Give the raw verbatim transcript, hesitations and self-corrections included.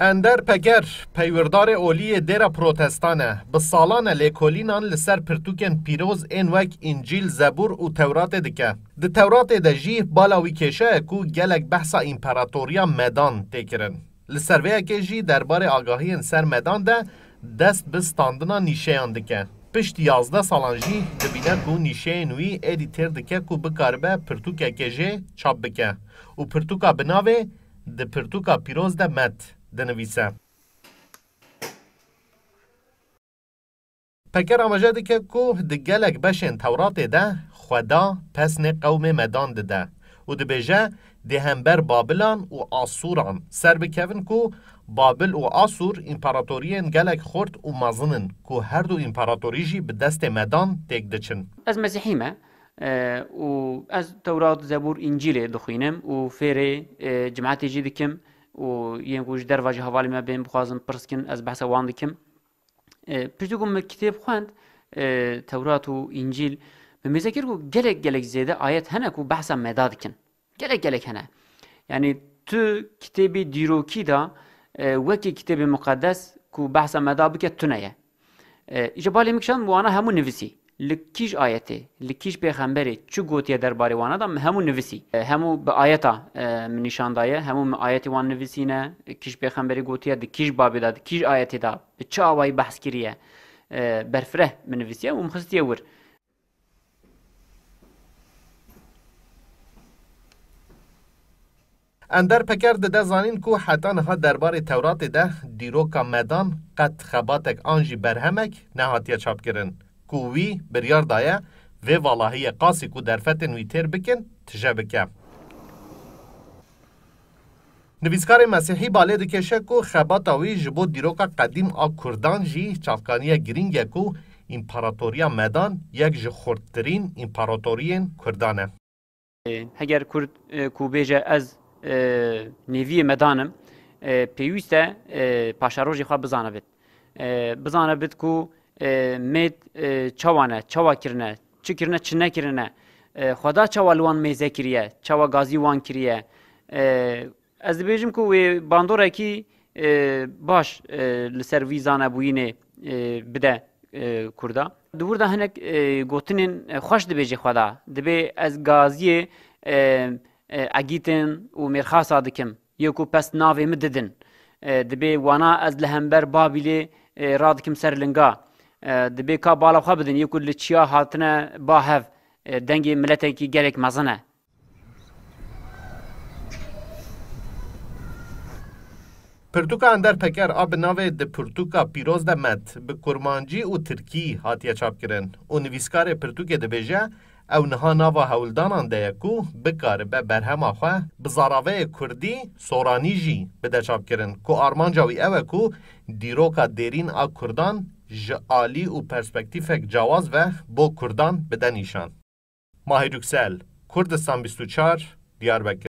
Ender Peker, peywirdarê olî yê dêra protestan e. Bi salan e lêkolînan li ser pirtûkên pîroz ên wek Încîl, Zebûr û Tewratê dike. Di Tewratê de jî bala wî kêşa ye ku gelek behsa împaratoriya Medan tê kirin. Li ser vê yekê jî derbarê agahiyên ser Medan de dest bi standina nîşeyan dike. Pişt yazdeh salan jî dibîne ku nîşeyên wî êdî têr dike ku bikaribe pirtûkekê jê çap bike û pirtûka bi navê Di pirtûka pîroz de Med dinivîse. Peker amaje dike ku di gelek beşên Tewratê de Xweda pesnê qewmê Medan dide û dibêje, dê hember Babilan û Asûran ser bikevin ku Babil û Asûr împaratoriyên gelek xurt û mezin in ku her du împaratorî jî bi destê Medan têk diçin. Ez Mesîhî me, e, û ez Tewrat, Zebûr, Încîlê dixwînim û fêrê, e, cimetê jî dikim û yên ku ji derva jî hevalê me bên bixwazin pirs kin, ez behsa wan dikim. E, piştî ku min kitêb xwend, e, Tewrat û Încîl, min mêze kir ku gelek, gelek zêde ayet hene ku behsa Meda dikin. Gelek, gelek hene. Yanî tu kitêbê dîrokî de, e, wekî kitêbê muqedes ku behsa Meda bike tune ye. E, îja balê min kişand, wana hemû nivisî. Li kîj ayetê, li kîj pêxemberê çi gotiye derbarê wana de, min hemû nivisî. E, hemû bi ayeta, e, min nîşan daye, hemû min ayetê wan nivisîne, kîj pêxemberê gotiye, di kîj babê de, di kîj ayetê de, bi çi awayî behs kiriye, e, berfireh min nivisiye û min xistiye wir. Ender Peker dide zanîn ku heta niha derbarê Tewratê de dîroka Medan qet xebatek an jî berhemek nehatiye çapkirin, ku wî biryar daye vê valahiyê qasî ku derfetên wî têr bikin, tije bike. Nivîskarê Mesîhî balê dikêşe ku xebata wî ji bo dîroka qedîm a Kurdan jî çavkaniyek girîng e ku Împaratoriya Medan yek ji xurttirîn împaratoriyên Kurdan e. Heger Kurd, e, ku bêje ez, e, nêviyê Medan im, e, pêwîst e, e, paşerojê xwe bizane bit. E, bizane bit ku, e, Mêd, e, çawa ne, çawa kirine, çi kirine, çi nekirine, e, Xweda çawa li wan mêze kiriye, çawa gazî wan kiriye. E, ez dibêjim ku wê bandorekî, e, baş, e, li ser vî zanebûyînê, e, bide, e, Kurda. Di wir de hinek, e, gotinên, e, xweş dibêje Xweda. Dibê ez gaziyê, e, e, Egîtin û Mêrxasa dikim. Yê ku pest navê min didin. E, dibê wana ez li hember Babîlê, e, radikim ser linga. E, dibê ka bala xwe bidin, yê ku li çiya hatine ba hev, e, dengê miletekî gelek mezin e. Pirtûka Ender Peker a bi navê Di Pirtûka Pîroz de Med bi kurmancî û tirkî hatiye çapkirin û nivîskarê pirtûkê dibêje, ew niha nava hewldanan de ye ku bikaribe berhema xwe bi zaraveyê kurdî, soranî jî bide çapkirin, ku armanca wî ew e ku dîroka dêrîn a kurdan ji alî û perspektîfek cawaz ve bo kurdan bide nîşan. Mahir Yüksel, Kurdistan bîst û çar, Diyarbekir.